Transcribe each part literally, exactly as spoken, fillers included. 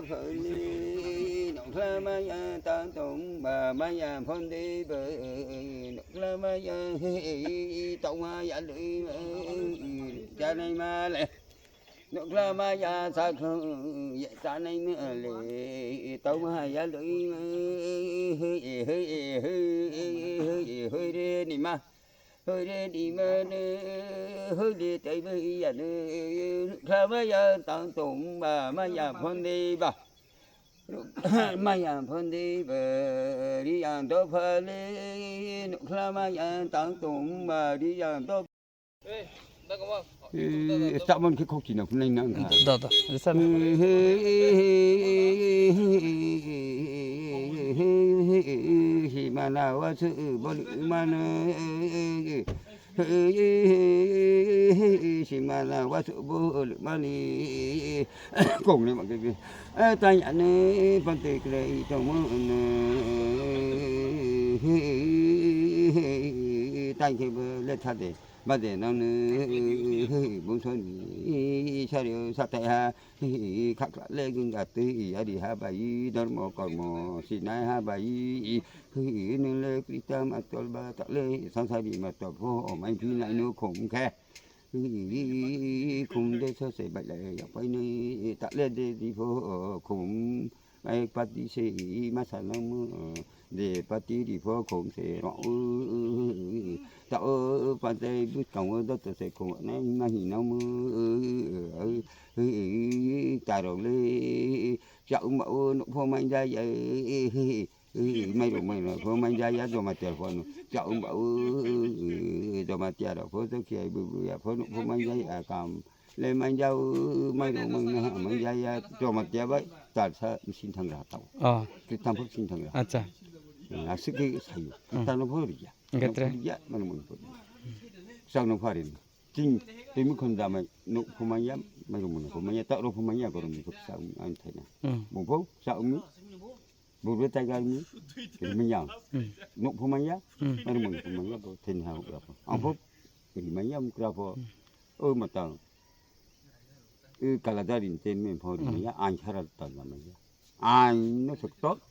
Nokla maya ta tong ba maya phone de ba. Nokla maya he tong maya lui janai ma le. Nokla maya sa khu ye janai ma le tong maya lui he he he re ni ma. Hoi re di ma ne, hoi de tai ba ya ne, kha ba ya tang tong ba ma ya phone de ba. Ma ya phone de ba, ri ya do pha le, no kha ma ya tang tong ba, ri ya do. Eh, tabon khe khokchina phunai na wngkha. Da, da, risa. Himana wasu boli mano. Simana wasu bol mani kong ne mangke tanya ne pante kre tong mo ne tang ke bele thade bade nang ne bung son ni sari sa te ha khakla le gung ga te ari ha bai dormo kormo sinai ha bai nung le krita ma tol ba ta le sansari ma tol pho mai phi nai no khong khe. Khum de so se bai lai ya pai nai ta le de di pho khum ai pati se ma sa nang mu de pati di pho khum se ro u ta o pa te bu kang o do to se khum nai ma hi nang mu ta ro le cha u ma o no pho mai ja ya. Mai rok mai rok pho mai ja ya Jamatia pho no. Cha um ba u Jamatia rok pho to khe bu bu ya pho no pho mai ja ya kam. Le mai ja u mai rok mai na mai ja ya Jamatia bai tar sa sin thang ra tau. Oh. Ki tam pho sin thang ra. Acha. Asik ke sayu. Hmm. Tan pho ri ya. Engke tre. Ri ya mai rok mai pho. Sang no pharin. Tin timi khon da mai no pho mai ya mai rok mai pho mai ya ta ro pho mai ya gorom ni pho sa um an thai na. Hmm. Bo pho sa um. Burbe taiga ni rimanya. Hmm. Nuk phumanya, hmm, ari mung phumanya bo theni ha ukra pho. Ang pho rimanya ukra pho. Hmm. O mata. E kaladari te me pho rimanya, ang khara ta na manya. Ang no sekto.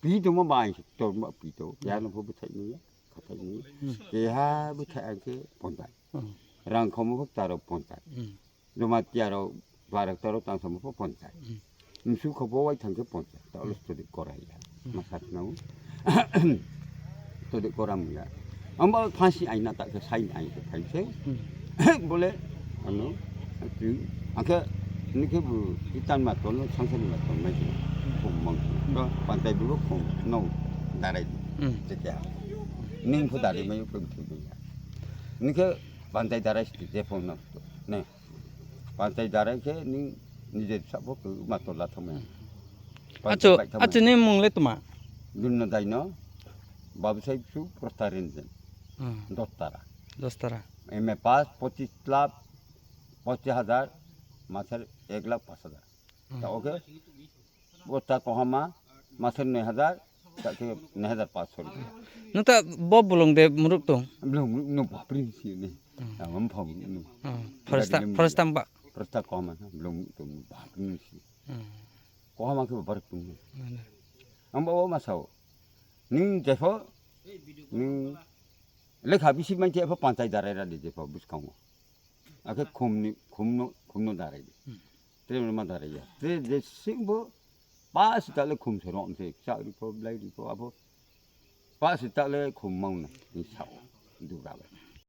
Pi to mo ba ang sekto mo pi to. Ya no pho bithai manya, khathai manya. Hmm. Ke ha bithai ang ke pontai. Hmm. Rang khomo pho taro pontai. Hmm. Jamatia rok, barak taro tang samo pho ponchai. Hmm. Msu khopo wai thang khe ponchai. Ta ulo studi korai ya. Hmm. Masat nau. Studi koram ya. Amba phansi aina ta khe sai ai khe khai se. Hmm. Bole, ano, tu, angke, ni khe bu, itan ma ton, sangsani ma ton, mai khe. Khum mang. Ba, pantai bu khum, no, darai. Hmm. Chekya. Ning phu darai mai, phu phu ya. Ni khe, pantai darai sti, je phone no. Ne. Pantai darai khe ni nije sabo khe ma tola thangma. Achu, achu ni mung le tuma? Dunno daino, Babu Saib su Prosta Ranjan. Hmm. Dos tara. Dos tara. M A pass, pochis lakh, pochis hajar, masar ek lakh pas hajar. Hmm. Ta oke? Bota kohama, masar noi hajar, ta ke noi hajar pas sori. Nung ta bo bulung de muruk tong? Bulung muruk no bapri si ni. Hmm. Amam pham no. Hmm. Foresta, foresta ba? Foresta kohama, bulung muruk tong bapri si. Hmm. Kohama ke babar tong. Mana? Amba o masao. Ning jepho, ning lekha bisi man jepho panchai darai ra di jepho buskango. Akhe khumni, khumno, khumno darai di. Hmm. Tre ma darai ya. Tre je singbo pa sita le khum se rom se, sa ri pho, blai ri pho, apho. Pa sita le khum mauna, ni sao, dura ba.